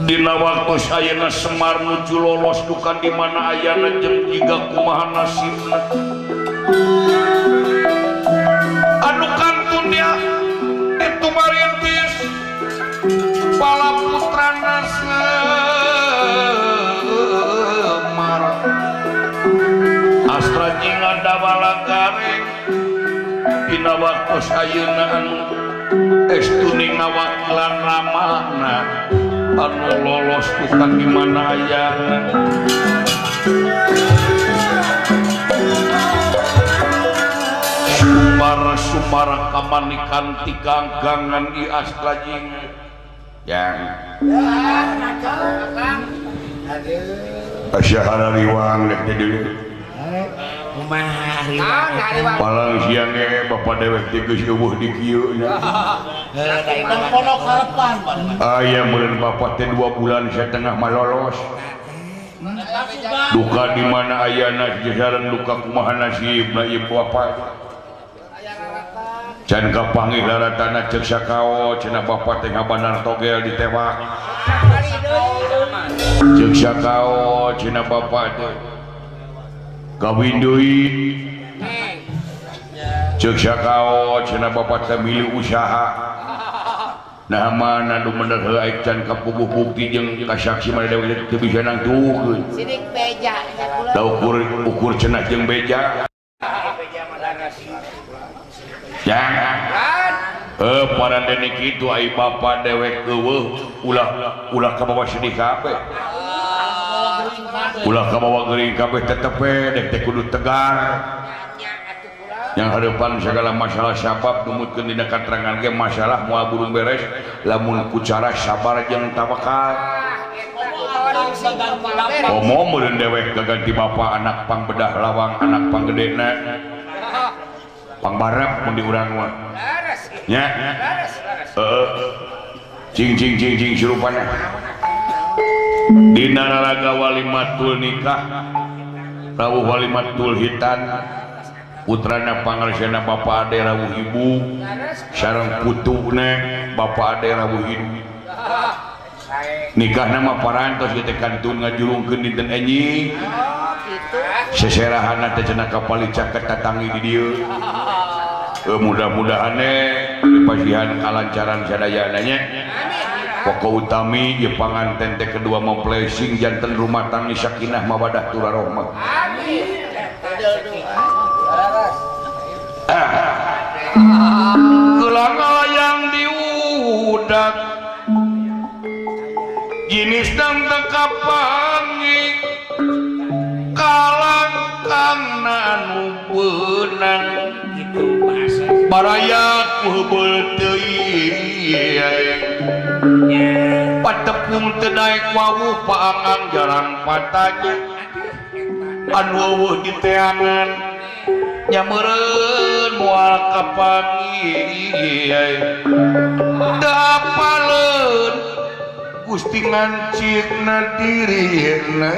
S1: Dina waktu ayeuna Semar nuju lolos duka di mana ayana jeung jiga kumaha nasibna. Anu kantun dia itu Maritis bala putrana Semar Astrajinga dawala gareng dina waktu ayeuna anu estuni ngawakilan ramana anu lolos bukan di mana ayana. Sumara sumara kamanikan tikang gangan i Astrajinga yang
S4: asyahara riwang lek di dieu.
S3: Kumaha
S1: palang siang ge bapak dewek teh geus eueuh di kieu nya.
S7: Pondok harapan.
S1: Aya meureun bapak teh 2 bulan setengah mah lolos. Duka di mana ayana sareng duka kumaha nasibna ieu bapak. Can kapanggih laratana ceuk sakao cenah bapak teh ngabanar togel ditewak. Ceuk sakao cenah bapak teh kawin deui. Ceuk sakao cenah bapak teh milu usaha. Nah mana nu bener heula aing can kapuguh bukti jeung kasaksi mana dewek teu bisa nangtukeun.
S3: Sidik beja nya kula.
S1: Da ukur cenah jeung beja. Jangan. Para denik itu ai bapa dewek eueuh ulah ulah kabawa sedih kabeh. Ulah kabawa geuring kabeh tetep dek teh kudu tegar. Yang hadapan segala masalah sabab numutkeun dina katerangan ge masalah moal burung beres lamun ku cara sabar jeung tawakal. Komo meureun dewek gaganti bapa anak pangbedah lawang anak panggedena. Pangbarep mun di urang mah. Nya. Heeh. Cing cing cing cing surupana. Dina raraga walimatul nikah rawuh walimatul hitan putrana pangarsana bapa ade rawuh ibu sareng putuna bapa ade rawuh ibu. Nikahna mah parantos kieu teh kantun ngajurungkeun dinten enjing. Seserahanna teh cenah kapali caket tatangi di dieu. Mudah-mudahan dipasihan kalancaran sadayana nya. Pokok utami ieu panganten teh kedua mempelai sing janten rumah tangga sakinah mawadah turarahmah.
S3: Amin.
S1: Gelang layang diudak jinis dang teu kapangi kalangkang anu beunang baraya kuheubeul teuing patepung teu daek wawuh paangang jarang patanya anu eueuh diteangan nya meureun moal kapanggih teu apaleun Gusti ngancikna dirina.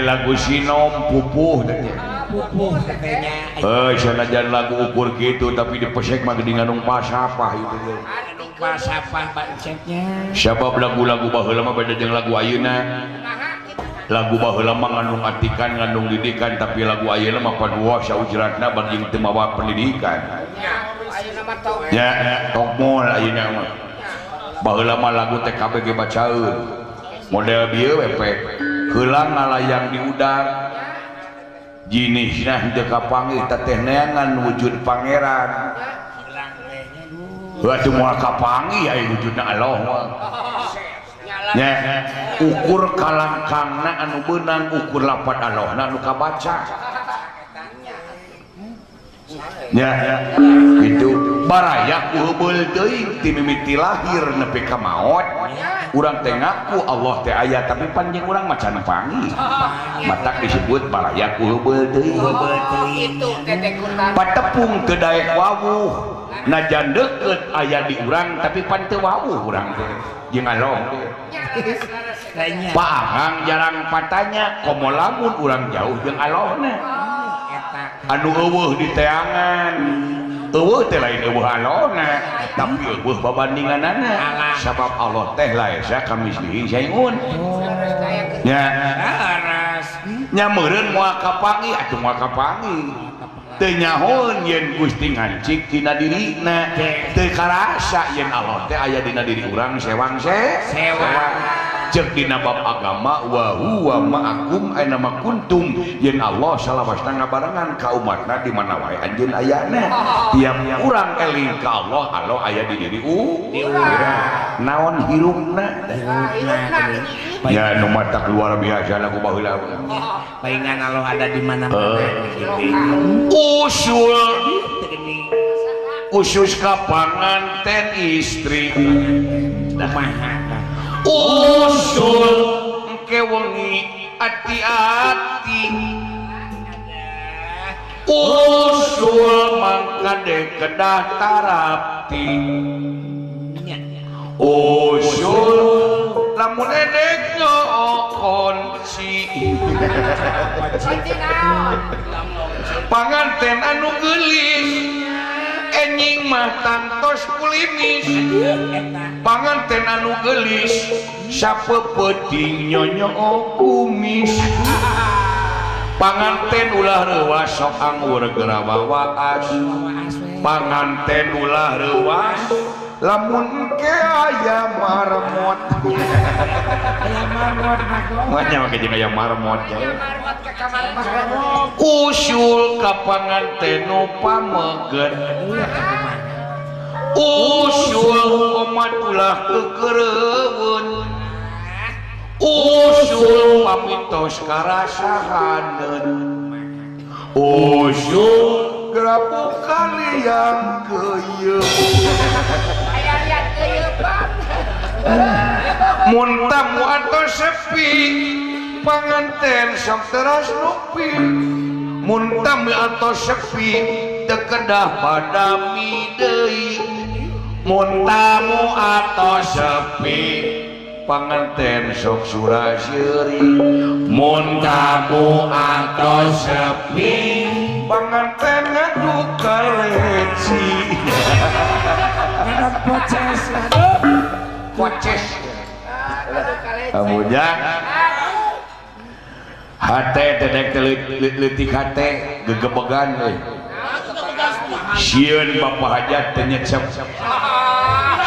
S1: Lagu sinom pupuh
S3: pupuh katanya.
S1: Sanajan lagu ukur gitu tapi dipesek mah geuning ngandung pasapah itu ge.
S3: Ngandung pasapah bancetnya.
S1: Sabab lagu-lagu baheula mah beda jeung lagu ayeuna. Lagu baheula mah ngandung atikan, ngandung didikan, tapi lagu ayeuna mah padua saujratna bari teu mawa pendidikan. Ya, tokmol ayeuna mah. Baheula mah lagu teh kabeh ge bacaeun. Model bieu we pek. Heulang ngalayang di udang jinisna henteu kapanggih teteh neangan wujud pangeran. Heuh atuh moal kapanggih aya wujudna Allah mah. Nya ukur kalangkangna anu beunang ukur lapat Allahna anu kabaca. Nya kitu baraya kuheubeul teuing ti mimiti lahir nepi ka maot. Urang teh ngaku Allah teh aya tapi panjang urang mah can panggih. Matak disebut baraya kuheubeul teuing. Patepung teu daek wawuh. Najan deukeut aya di urang tapi pan teu wawuh urang teh. Jeung Allah teh. Paangang jarang patanya komo lamun urang jauh jeung Allahna. Anu eueuh di teangan. Eueuh teh lain eueuh Allahna tapi eueuh babandinganana sabab Allah teh laesa kamislihi syai'un. Nya nya meureun moal kapanggih atuh moal kapanggih teu nyahoeun yen Gusti ngancik dina dirina teu karasa yen Allah teh aya dina diri urang sewang sewang. Ceuk dina bab agama wa huwa ma'akum aina ma kuntum yen Allah salawasna ngabarengan ka umatna di mana wae anjeun ayana. Tiap urang eling ka Allah, Allah aya di diri urang. Naon hirupna? Ya nu matak luar biasa lagu baheula.
S3: Paingan Allah ada di mana-mana.
S1: Usul usus ka panganten istri.
S3: Kumaha?
S1: Usul engke wengi ati-ati usul mangkade kedah tarapti usul lamun edek kunci panganten anu geulis enjing mah tangtos kulimis panganten anu geulis sapeupeting nyonyo kumis panganten ulah reuwas sok anggur geura wawaas panganten ulah reuwas lamun engke aya marmot
S7: aya marmot
S1: mah make jeung aya marmot usul ka panganten nu pameget usul omat ulah kekereuweun usul pamitos karasahaneun usul gerapu kaliang keuyeub mun tamu atau sepi panganten sok teras nupi mun tamu atau sepi teu kedah padami deui mun tamu atau sepi panganten sok suraseuri mun tamu atau sepi panganten ngadu kaleci
S7: ngadon poces
S1: poces Abujang hate teh leutik hate gegebegan euy sieun Bapak Hajat teh nyecep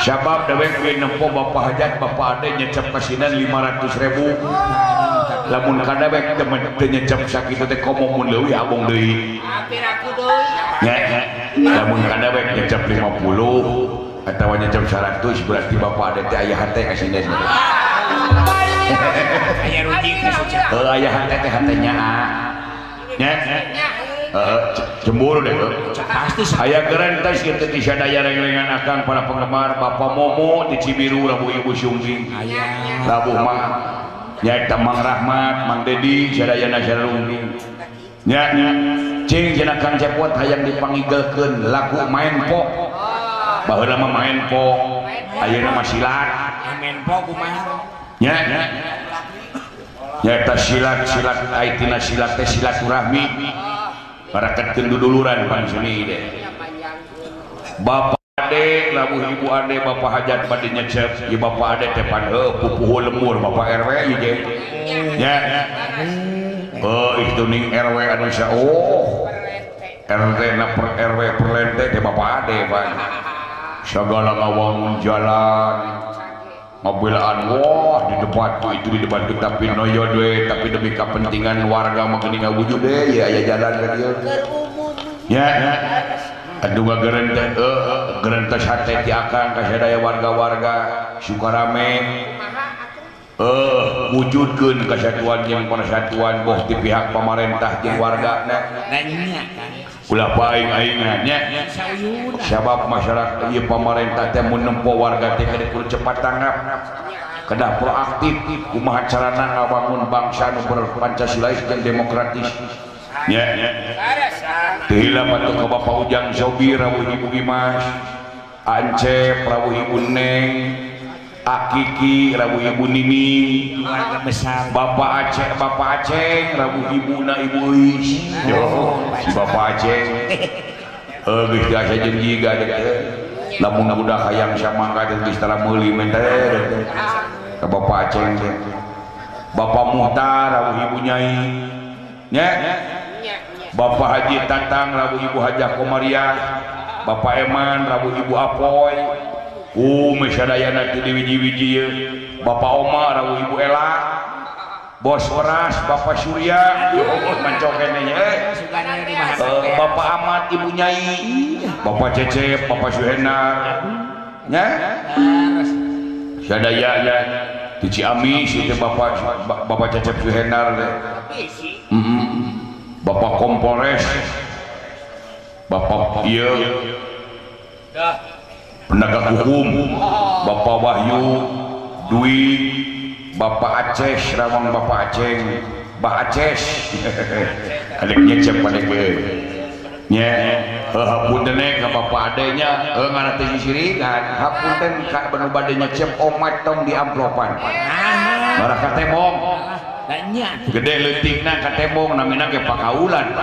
S1: sabab dewek ge nempo Bapak Hajat Bapak Ade nyecep kasinan 500.000 lamun ka dewek teh nyecep sakitu teh komo mun leuwih abong deui nya lamun ka dewek nyecep 50 atawa nyecep 100 berarti Bapak Ade teh aya hate kasinan
S7: aya rugi
S1: heuh aya hate teh hate nyaa nya cemburu deh
S7: pasti
S1: aya gerentas kitu ti sadaya rengrengan akang para penggemar Bapak Momo di Cibiru Rabu Ibu Sungking Rabu Mang nyaeta Mang Rahmat Mang Dedi sadayana sarungking nya cing cenah Kang Cepot hayang dipangigelkeun lagu main pok baheula mah main pok ayeuna mah silat
S7: main pok kumaha
S1: nya nyaeta silat silat ai tina silat teh silaturahmi barakatkeun duduluran panseni deh Bapak Ade labuh Ibu Ade Bapak Hajat bade nyecep ieu Bapak Ade teh pan heuh pupuhu lemur Bapak RW ieu ge nya heuh itu ning RW anu sa oh RT na per RW perlente teh Bapak Ade pan sagala ngawangun jalan ngabelaan wah di debat tuh itu di debat tuh tapi noyo we tapi demi kepentingan warga mah geuning ngawujud deh ya aya jalan ka dieu nya aduh ngagerentes gerentes hate ti akang ka sadaya warga-warga Sukarame wujudkeun kesatuan jeung persatuan boh ti pihak pamarentah jeung wargana ulah paing aing nya sabab masyarakat ieu pamarentah teh mun nempo warga teh kudu cepat tanggap kedah proaktif kumaha carana ngabangun bangsa nu berpancasilais jeung demokratis nya teu hilap atuh ka Bapak Ujang Sobir rawuh Ibu Imas Ancep rawuh Ibu Neng Akiki rawuh Ibu Nini
S7: keluarga besar
S1: Bapak Aceh Bapak Aceng rawuh Ibuna Ibu Is yo si Bapak Aceng geus biasa jeung jiga teh lamun budak hayang samangka teh geus tara meuli mah teh ka Bapak Aceng teh Bapak Muhtar rawuh Ibu Nyai nya Bapak Haji Tatang rawuh Ibu Hajah Komariah Bapak Eman rawuh Ibu Apoy sadayana ti wiji-wiji ieu Bapak Oma rawuh Ibu Ela Bos Weras Bapak Surya mancok keneh nya Bapak Ahmad Ibu Nyai Bapak Cecep Bapak Suhenar nya sadaya nya di Ciamis itu Bapak Bapak Cecep Suhenar teh Bapak Kompores Bapak ieu penegak hukum Bapak Wahyu Dwi Bapak Aceh Rawang Bapak Aceh Bah Aceh adek nyecep adek nya hapunten ka Bapak adenya ngaran teh sisirikan hapunten ka banu bade nyecep omat tong di amplopan marah ka tembong gede leutikna ka tembong namina ge pakaulan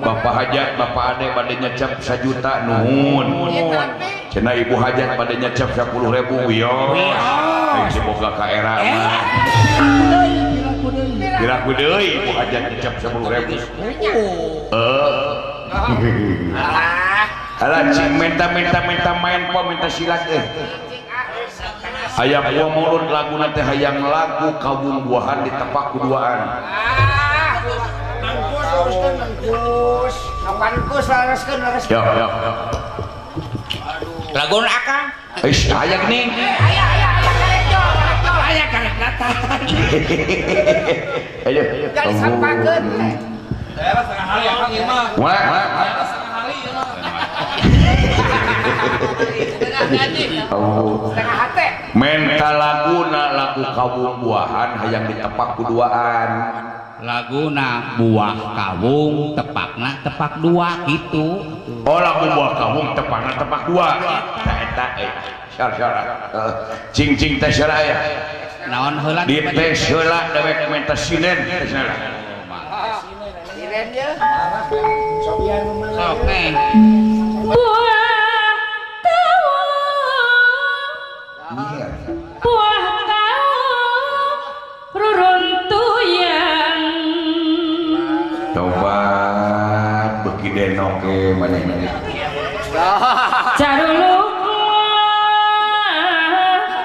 S1: Bapak Hajat Bapak Ade bade nyecep 1 juta nuhun cenah Ibu Hajat bade nyecep 10.000 wios geus boga ka era mah piraku deui Ibu Hajat nyecep 10.000 alah cing minta main po minta silat hayang buah mulut laguna teh hayang lagu kawung buahan ditepak kuduaan. Yo yo.
S7: Lagu akang.
S1: Eish hayang nih.
S3: Aya aya aya karek jo,
S7: aya karek datang.
S1: Ayo.
S3: Jadi sampakeun.
S8: Daerah setengah hari akang ieu mah.
S1: Wah.
S8: Setengah hari ieu mah.
S1: Oh.
S3: Setengah hate.
S1: Menta laguna lagu kawung buahan hayang ditepak kuduaan.
S7: Laguna buah kawung tepakna tepak dua gitu.
S1: Oh lagu buah kawung tepakna tepak dua. Eta eta syar syar. Cing cing teh syar aya.
S7: Naon heula
S1: di teh heula dewek menta sinen teh heula.
S3: Siren ye.
S7: Sok neng.
S5: Buah kawung. Buah kawung ruruntuyan.
S1: Tobat beuki denok ge maneh-maneh.
S5: Caruluk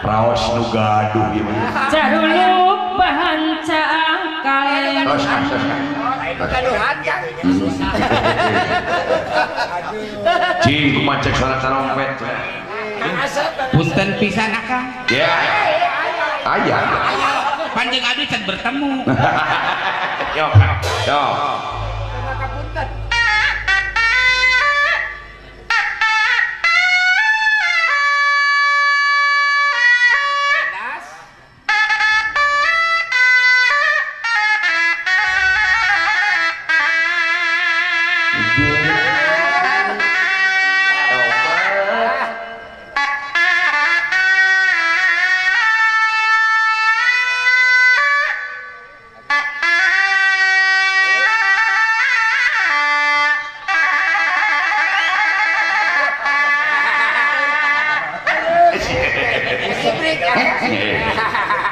S1: raos nu gaduh ieu mah.
S5: Caruluk bahan caangkal.
S1: Tos tos.
S3: Gaduhan ya.
S1: Cing kumaha cek suara trompet.
S7: Punten pisan akang.
S1: Ya. Aya.
S7: Panjang adu can bertemu.
S1: Yo, yo.
S3: Punten.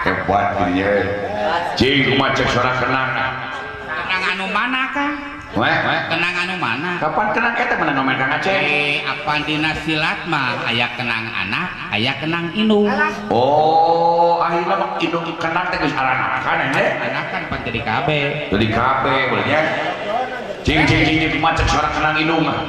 S1: Hebat gini ya. Cing kumaha cek suara kenang.
S7: Kenang anu mana Kang?
S1: Weh,
S7: kenang anu mana?
S1: Kapan kenang eta menang ngomen Kang Aceh?
S7: Apan dina silat mah aya kenang anak, aya kenang indung.
S1: Oh, akhirna mah indung kenang teh geus aranakan nya.
S7: Anakan pan jadi kabeh.
S1: Jadi kabeh boleh nya. Cing cing cing kumaha cek suara kenang indung mah.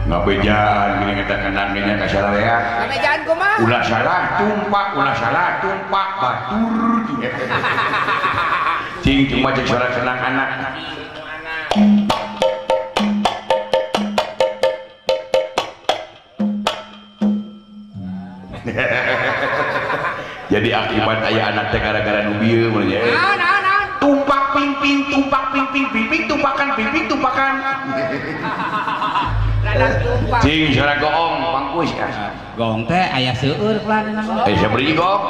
S1: Ngabejaan gini kita kenang gini ka sararea.
S3: Ngabejaan kumaha?
S1: Ulah salah tumpak batur. Cing cuma cek suara kenang anak. Jadi akibat aya anak teh gara-gara nu bieu mun nya. Tumpak pingping tumpak pingping pingping tumpakan pingping tumpakan. Cing suara goong pangkus ya.
S7: Goong teh aya seueur pelan mah.
S1: Sabaraha goong?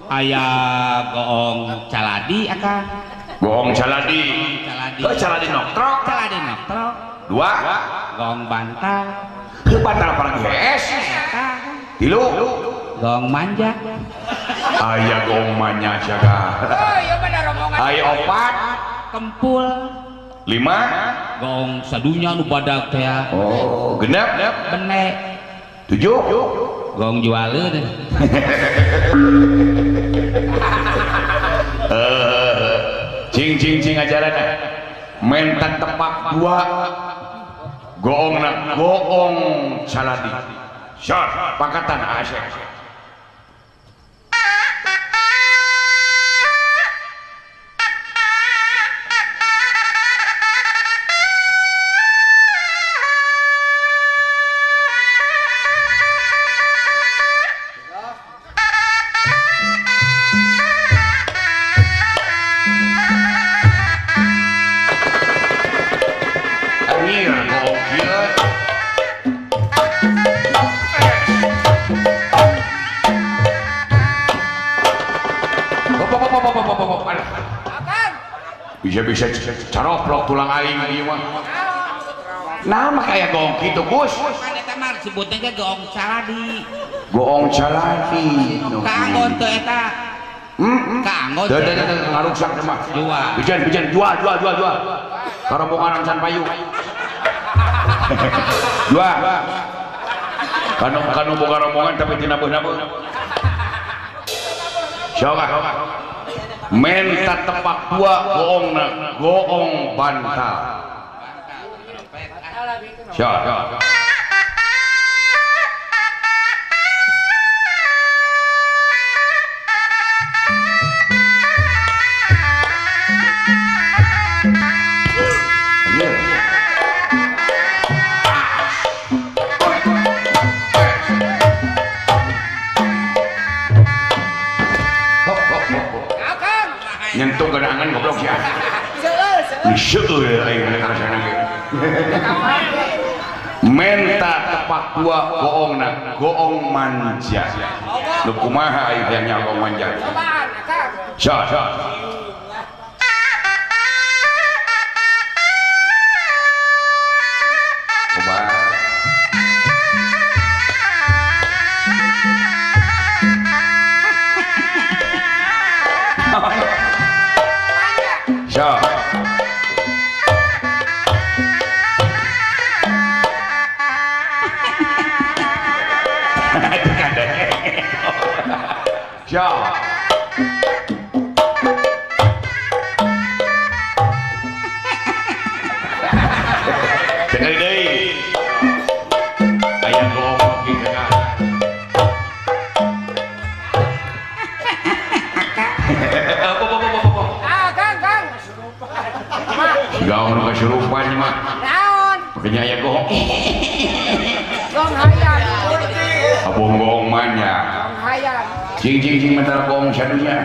S7: Aya goong caladi akang.
S1: Goong caladi.
S7: Caladi.
S1: Oh, caladi noktrok.
S7: Caladi noktrok.
S1: Dua.
S7: Goong bantal.
S1: Heuh bantal parang gees. Tilu.
S7: Goong manja.
S1: Aya goong manja siaga.
S3: Oh, ieu mah rombongan.
S1: Aya opat.
S7: Kempul.
S1: Lima.
S7: Gong sadunya nu badag teh.
S1: Oh, genep.
S7: Benek.
S1: Tujuh.
S7: Gong jualeun.
S1: Cing cing cing ajaran menta tepak dua. Goongna goong saladi. Syar pangkatan asek. Bisa-bisa caroplok tulang aing ieu mah. Nah, mah kaya goong kitu, Gus.
S7: Kan eta mah disebutna ge goong caladi.
S1: Goong caladi.
S7: Kaanggon teu eta. Kaanggon.
S1: Teu teu teu ngaruksak teh mah.
S7: Jual.
S1: Bijan jual jual jual jual. Karombongan can payu. Jual. Kanu kanu boga rombongan tapi tina nabuh-nabuh. Sok ah. Menta tepak dua goongna, goong bantal. Sok. Nyentuh genangan goblok ya. Seueur aing rasana ge. Menta tepak dua goongna, goong manja. Nu kumaha aing hayang nya goong manja. Sok, sok. Coba. Sok. Sok. Sekali deui. Aya goong kieu kan. Gaung nu kasurupan mah.
S3: Naon?
S1: Makanya aya goong.
S3: Goong hayang.
S1: Abong goong mah nya.
S3: Goong hayang.
S1: Cing cing cing mentar goong sadunya.